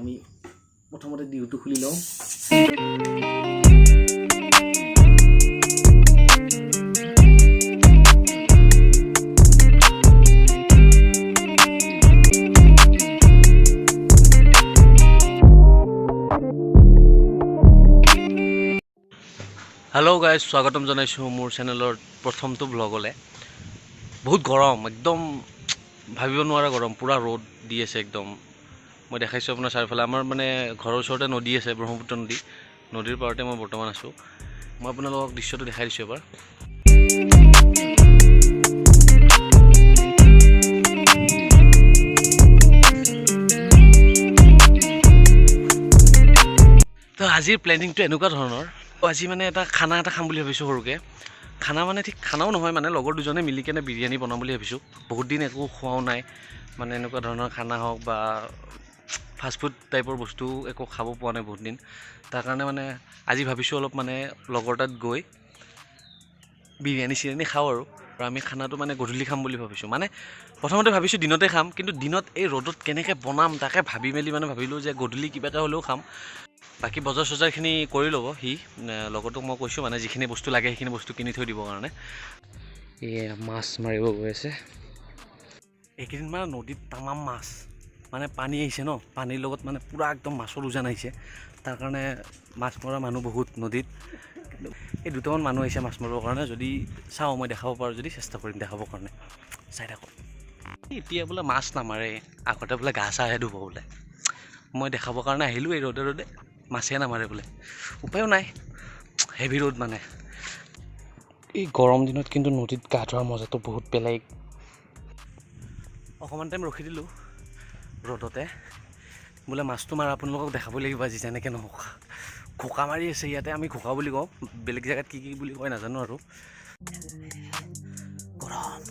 আমি প্ৰথমতে ডিউটো খুলি লওঁ। হেল্ল' গাইজ, স্বাগতম জনাইছোঁ মোৰ চেনেলৰ প্ৰথমটো ভ্লগলৈ। বহুত গৰম, একদম ভাবিব নোৱাৰা গৰম, পূৰা ৰ'দ দি আছে একদম। মই দেখাইছোঁ আপোনাৰ চাৰিওফালে। আমাৰ মানে ঘৰৰ ওচৰতে নদী আছে, ব্ৰহ্মপুত্ৰ নদী। নদীৰ পাৰতে মই বৰ্তমান আছোঁ। মই আপোনালোকক দৃশ্যটো দেখাই দিছোঁ এবাৰ। তো আজিৰ প্লেনিংটো এনেকুৱা ধৰণৰ। আজি মানে এটা খানা এটা খাম বুলি ভাবিছোঁ সৰুকৈ। খানা মানে ঠিক খানাও নহয়, মানে লগৰ দুজনে মিলি কেনে বিৰিয়ানী বনাম বুলি ভাবিছোঁ। বহুত দিন একো খোৱাও নাই, মানে এনেকুৱা ধৰণৰ খানা হওক বা ফাষ্টফুড টাইপৰ বস্তু একো খাব পোৱা নাই বহুত দিন। তাৰ কাৰণে মানে আজি ভাবিছোঁ অলপ মানে লগৰ তাত গৈ বিৰিয়ানী চিৰিয়ানী খাওঁ আৰু আমি খানাটো মানে গধূলি খাম বুলি ভাবিছোঁ। মানে প্ৰথমতে ভাবিছোঁ দিনতে খাম, কিন্তু দিনত এই ৰ'দত কেনেকৈ বনাম তাকে ভাবি মেলি মানে ভাবিলোঁ যে গধূলি কিবাকৈ হ'লেও খাম। বাকী বজাৰ চজাৰখিনি কৰি ল'ব সি, লগৰটোক মই কৈছোঁ মানে যিখিনি বস্তু লাগে সেইখিনি বস্তু কিনি থৈ দিবৰ কাৰণে। এয়া মাছ মাৰিব গৈ আছে। এইকেইদিন মানে নদীত তামাম মাছ, মানে পানী আহিছে ন, পানীৰ লগত মানে পূৰা একদম মাছৰ উজান আহিছে। তাৰ কাৰণে মাছ মৰা মানুহ বহুত নদীত। এই দুটামান মানুহ আহিছে মাছ মাৰিবৰ কাৰণে। যদি চাওঁ মই দেখাব পাৰোঁ, যদি চেষ্টা কৰিম দেখাবৰ কাৰণে, চাই থাকক। এতিয়া বোলে মাছ নামাৰে, আগতে বোলে গা চাহে ধুব বোলে। মই দেখাবৰ কাৰণে আহিলোঁ এই ৰ'দে ৰ'দে, মাছে নামাৰে বোলে। উপায়ো নাই, হেভি ৰ'দ মানে। এই গৰম দিনত কিন্তু নদীত গা ধোৱাৰ মজাটো বহুত বেলেগ। অকণমান টাইম ৰখি দিলোঁ ৰ'দতে, বোলে মাছটো মাৰা আপোনালোকক দেখাব লাগিব আজি যেনেকৈ নহওক। ঘোকা মাৰি আছে ইয়াতে, আমি ঘোকা বুলি কওঁ, বেলেগ জেগাত কি কি বুলি কয় নাজানো আৰু। গৰম।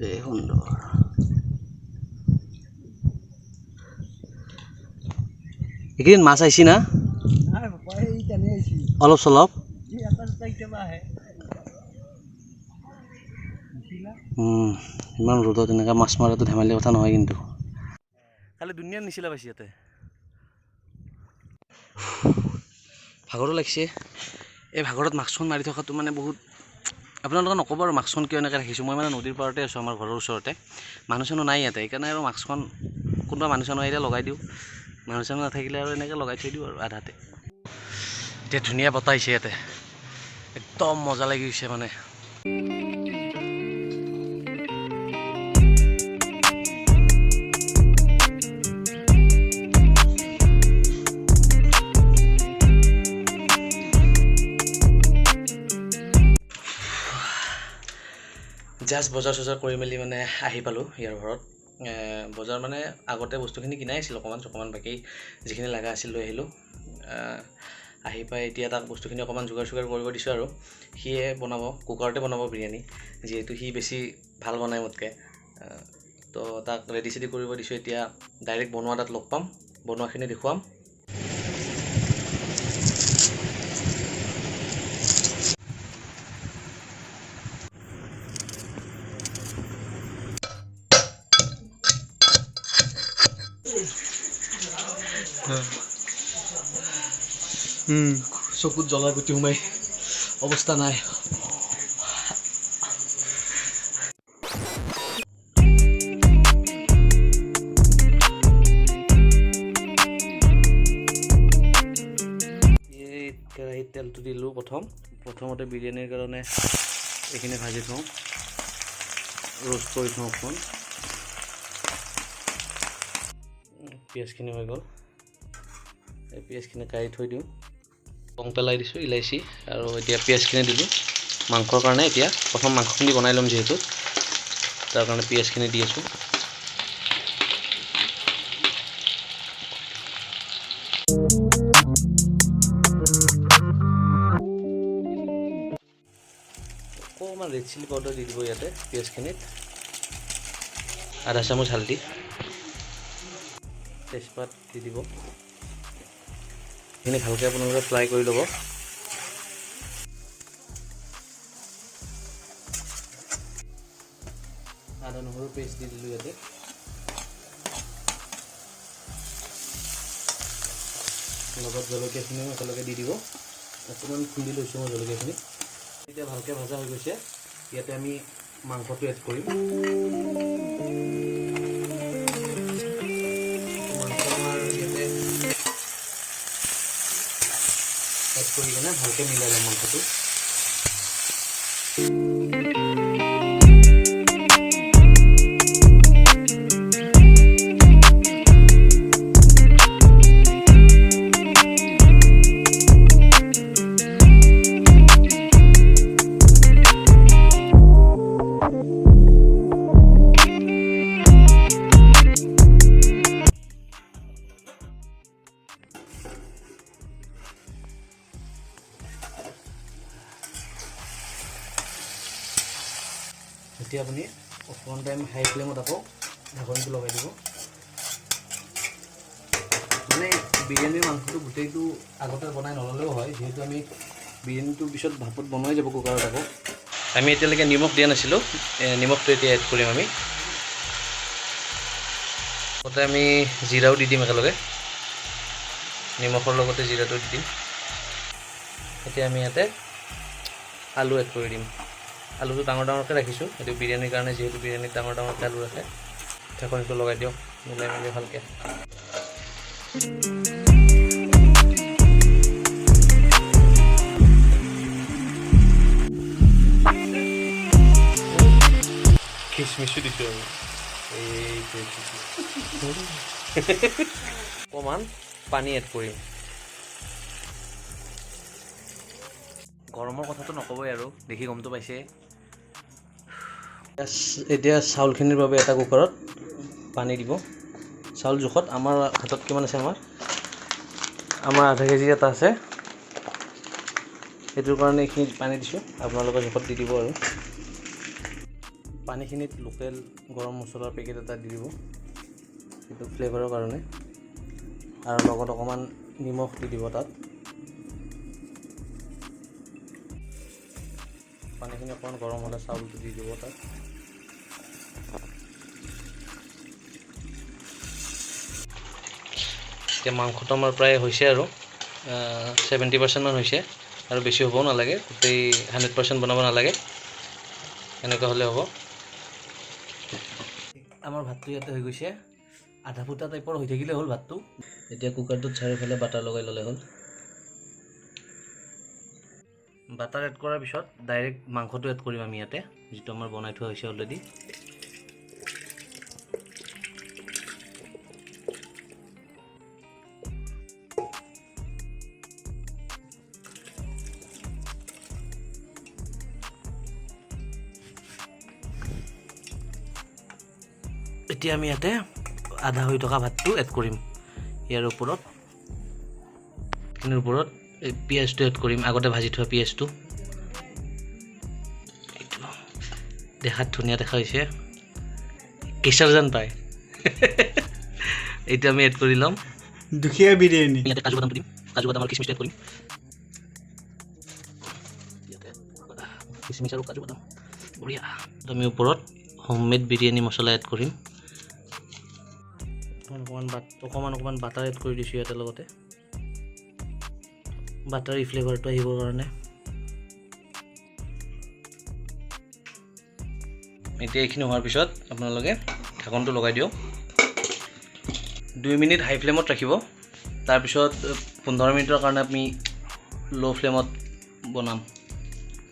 এই সুন্দৰ। এইকেইদিন মাছ আহিছি না অলপ চলপ? ইমান ৰ'দত এনেকৈ মাছ মৰাটো ধেমালি কথা নহয় কিন্তু। কালি দুনিয়াৰ নিচিলা পাইছে ইয়াতে। ভাগৰো লাগিছে। এই ভাগৰত মাস্কখন মাৰি থকাটো মানে বহুত, আপোনালোকে নক'ব আৰু মাস্কখন কিয় এনেকৈ ৰাখিছোঁ। মই মানে নদীৰ পাৰতে আছোঁ, আমাৰ ঘৰৰ ওচৰতে। মানুহ চানুহ নাই ইয়াতে, সেইকাৰণে আৰু মাস্কখন কোনোবা মানুহ চানুহ আহিলে লগাই দিওঁ, মানুহ চানুহ নাথাকিলে আৰু এনেকৈ লগাই থৈ দিওঁ আৰু আধাতে। এতিয়া ধুনীয়া বতাহ আহিছে ইয়াতে, একদম মজা লাগি গৈছে মানে। জাষ্ট বজাৰ চজাৰ কৰি মেলি মানে আহি পালোঁ ইয়াৰ ঘৰত। বজাৰ মানে আগতে বস্তুখিনি কিনাই আছিল অকণমান চকমান, বাকী যিখিনি লগা আছিল লৈ আহিলোঁ। আহি পাই এতিয়া তাক বস্তুখিনি অকণমান যোগাৰ চোগাৰ কৰিব দিছোঁ আৰু সিয়ে বনাব, কুকাৰতে বনাব বিৰিয়ানী, যিহেতু সি বেছি ভাল বনায় মোতকৈ। তো তাক ৰেডি চেডি কৰিব দিছোঁ। এতিয়া ডাইৰেক্ট বনোৱা তাত লগ পাম, বনোৱাখিনি দেখুৱাম। চকুত জ্বলা গুটি সোমাই অৱস্থা নাই। এই কেৰাহীত তেলটো দিলোঁ প্ৰথম। প্ৰথমতে বিৰিয়ানীৰ কাৰণে এইখিনি ভাজি থওঁ, ৰোষ্ট কৰি থওঁ অকণমান। পিঁয়াজখিনি হৈ গ'ল, এই পিঁয়াজখিনি কাঢ়ি থৈ দিওঁ। লং পেলাই দিছোঁ, ইলাচি, আৰু এতিয়া পিঁয়াজখিনি দিলোঁ মাংসৰ কাৰণে। এতিয়া প্ৰথম মাংসখিনি বনাই ল'ম যিহেতু, তাৰ কাৰণে পিঁয়াজখিনি দি আছোঁ। অকণমান ৰেড চিলি পাউডাৰ দি দিব ইয়াতে পিঁয়াজখিনিত, আধা চামুচ হালধি। তেজপাত দি দিব। এইখিনি ভালকৈ আপোনালোকে ফ্ৰাই কৰি ল'ব। আদা নহৰু পেষ্ট দি দিলোঁ ইয়াতে। লগত জলকীয়াখিনিও একেলগে দি দিব। অকণমান খুন্দি লৈছোঁ মই জলকীয়াখিনি। এতিয়া ভালকৈ ভজা হৈ গৈছে। ইয়াতে আমি মাংসটো এড কৰিম। মাংস আমাৰ ইয়াতে এড কৰি কেনে ভালকৈ মিলাই ল'ম মাংসটো। এতিয়া আপুনি অকণমান টাইম হাই ফ্লেমত আকৌ ঢাকনিটো লগাই দিব। মানে বিৰিয়ানীৰ মাংসটো গোটেইটো আগতে বনাই নল'লেও হয়, যিহেতু আমি বিৰিয়ানীটো পিছত ভাপত বনোৱাই যাব কুকাৰত। আকৌ আমি এতিয়ালৈকে নিমখ দিয়া নাছিলোঁ, নিমখটো এতিয়া এড কৰিম আমি। লগতে আমি জিৰাও দি দিম একেলগে, নিমখৰ লগতে জিৰাটো দি দিম। এতিয়া আমি ইয়াতে আলু এড কৰি দিম। আলুটো ডাঙৰ ডাঙৰকৈ ৰাখিছোঁ, এইটো বিৰিয়ানীৰ কাৰণে, যিহেতু বিৰিয়ানীত ডাঙৰ ডাঙৰকৈ আলু ৰাখে। ঢাকনিটো লগাই দিয়ক মিলাই মেলি ভালকৈ। খিচমিচো দিছোঁ আমি। এইটো অকণমান পানী এড কৰিম। গৰমৰ কথাটো নক'বই আৰু, দেখি গমটো পাইছে। এতিয়া চাউলখিনিৰ বাবে এটা কুকাৰত পানী দিব। চাউল জোখত আমাৰ হাতত কিমান আছে, আমাৰ আমাৰ আধা কেজি এটা আছে, সেইটোৰ কাৰণে এইখিনি পানী দিছোঁ। আপোনালোকে জোখত দি দিব। আৰু পানীখিনিত লোকেল গৰম মছলাৰ পেকেট এটা দি দিব, সেইটো ফ্লেভাৰৰ কাৰণে। আৰু লগত অকণমান নিমখ দি দিব তাত। পানীখিনি অকণমান গৰম হ'লে চাউলটো দি দিব তাত। এতিয়া মাংসটো আমাৰ প্ৰায় হৈছে আৰু 70%মান হৈছে, আৰু বেছি হ'বও নালাগে, গোটেই 100% বনাব নালাগে, এনেকুৱা হ'লে হ'ব। আমাৰ ভাতটো ইয়াতে হৈ গৈছে, আধা ফুটা টাইপৰ হৈ থাকিলে হ'ল ভাতটো। এতিয়া কুকাৰটোত চাৰিওফালে বাটাৰ লগাই ল'লে হ'ল। বাটাৰ এড কৰাৰ পিছত ডাইৰেক্ট মাংসটো এড কৰিম আমি ইয়াতে, যিটো আমাৰ বনাই থোৱা হৈছে অলৰেডি। এতিয়া আমি ইয়াতে আধা হৈ থকা ভাতটো এড কৰিম। ইয়াৰ ওপৰত, এইখিনিৰ ওপৰত এই পিঁয়াজটো এড কৰিম, আগতে ভাজি থোৱা পিঁয়াজটো। এইটো দেখাত ধুনীয়া দেখা হৈছে, কেঁচাৰ যেন পায়। এইটো আমি এড কৰি ল'ম। দুখীয়া বিৰিয়ানী। ইয়াতে কাজু বাদামটো দিম, কাজু বাদাম আৰু খিচমিচটো এড কৰিম ইয়াতে। খিচমিচ আৰু কাজু বাদাম, বঢ়িয়া। আমি ওপৰত হোমমেড বিৰিয়ানী মছলা এড কৰিম। অকণমান অকণমান বাটাৰ এড কৰি দিছোঁ ইয়াতে লগতে, বাটাৰী ফ্লেভাৰটো আহিবৰ কাৰণে। এতিয়া এইখিনি হোৱাৰ পিছত আপোনালোকে ঢাকনটো লগাই দিয়ক। 2 মিনিট হাই ফ্লেমত ৰাখিব, তাৰপিছত 15 মিনিটৰ কাৰণে আমি ল' ফ্লেমত বনাম।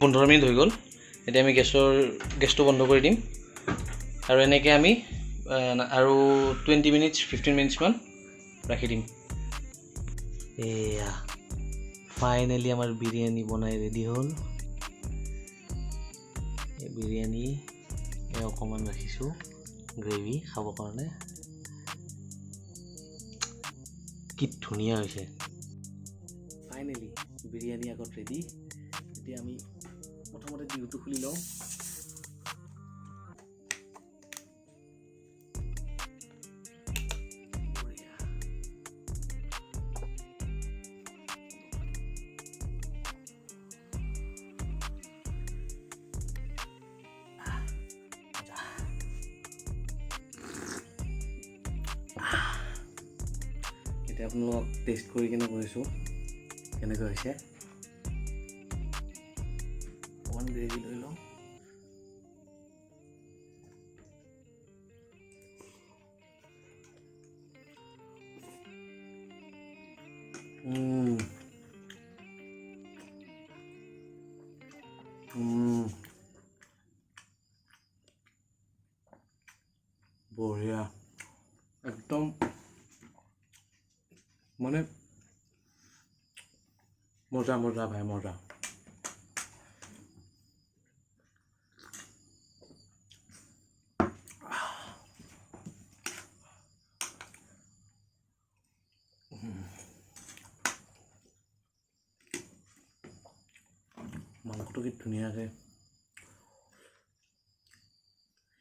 15 মিনিট হৈ গ'ল। এতিয়া আমি গেছটো বন্ধ কৰি দিম আৰু এনেকৈ আমি আৰু 20 মিনিটছ, 15 মিনিটছমান ৰাখি দিম। এয়া ফাইনেলি আমাৰ বিৰিয়ানী বনাই ৰেডি হ'ল। এই বিৰিয়ানী, এই অকণমান ৰাখিছোঁ গ্ৰেভি খাবৰ কাৰণে। কি ধুনীয়া হৈছে! ফাইনেলি বিৰিয়ানী আগত ৰেডি। এতিয়া আমি প্ৰথমতে বিহুটো খুলি লওঁ। বঢ়িয়া। এতিয়া আপোনালোকক টেষ্ট কৰি কিনে কৈছোঁ কেনেকৈ হৈছে। অকণমান গ্ৰেভি লৈ লওঁ। বঢ়িয়া, একদম মানে মজা মজা ভাই, মজা। মাংসটো কি ধুনীয়াকৈ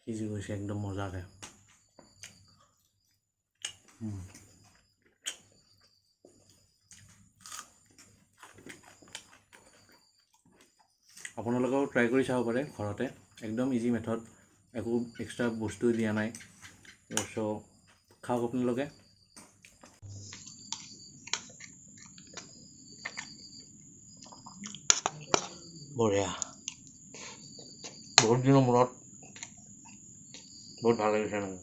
সিজি গৈছে, একদম মজাকৈ। আপোনালোকেও ট্ৰাই কৰি চাব পাৰে ঘৰতে, একদম ইজি মেথড, একো এক্সট্ৰা বস্তু দিয়া নাই। চ' খাওক আপোনালোকে। বঢ়িয়া, বহুত দিনৰ মূৰত বহুত ভাল লাগিছে মানে।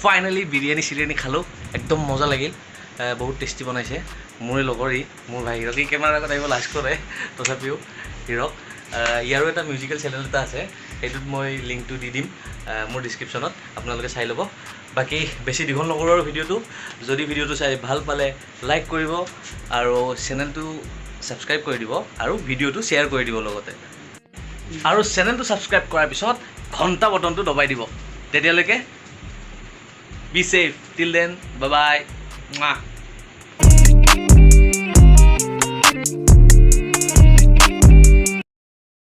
ফাইনেলি বিৰিয়ানী চিৰিয়ানী খালোঁ, একদম মজা লাগিল, বহুত টেষ্টি বনাইছে। মোৰে লগৰ ই, মোৰ ভাই হিৰক, ই কেমেৰাৰ আগত আহিব লাজ কৰে, তথাপিও হিৰক। ইয়াৰো এটা মিউজিকেল চেনেল এটা আছে, সেইটোত মই লিংকটো দি দিম মোৰ ডিছক্ৰিপশ্যনত, আপোনালোকে চাই ল'ব। বাকী বেছি দীঘল নকৰোঁ আৰু ভিডিঅ'টো। যদি ভিডিঅ'টো চাই ভাল পালে লাইক কৰিব আৰু চেনেলটো ছাবস্ক্ৰাইব কৰি দিব আৰু ভিডিঅ'টো শ্বেয়াৰ কৰি দিব লগতে। আৰু চেনেলটো ছাবস্ক্ৰাইব কৰাৰ পিছত ঘণ্টা বটনটো দবাই দিব। তেতিয়ালৈকে be safe. Till then, bye bye. Mwah.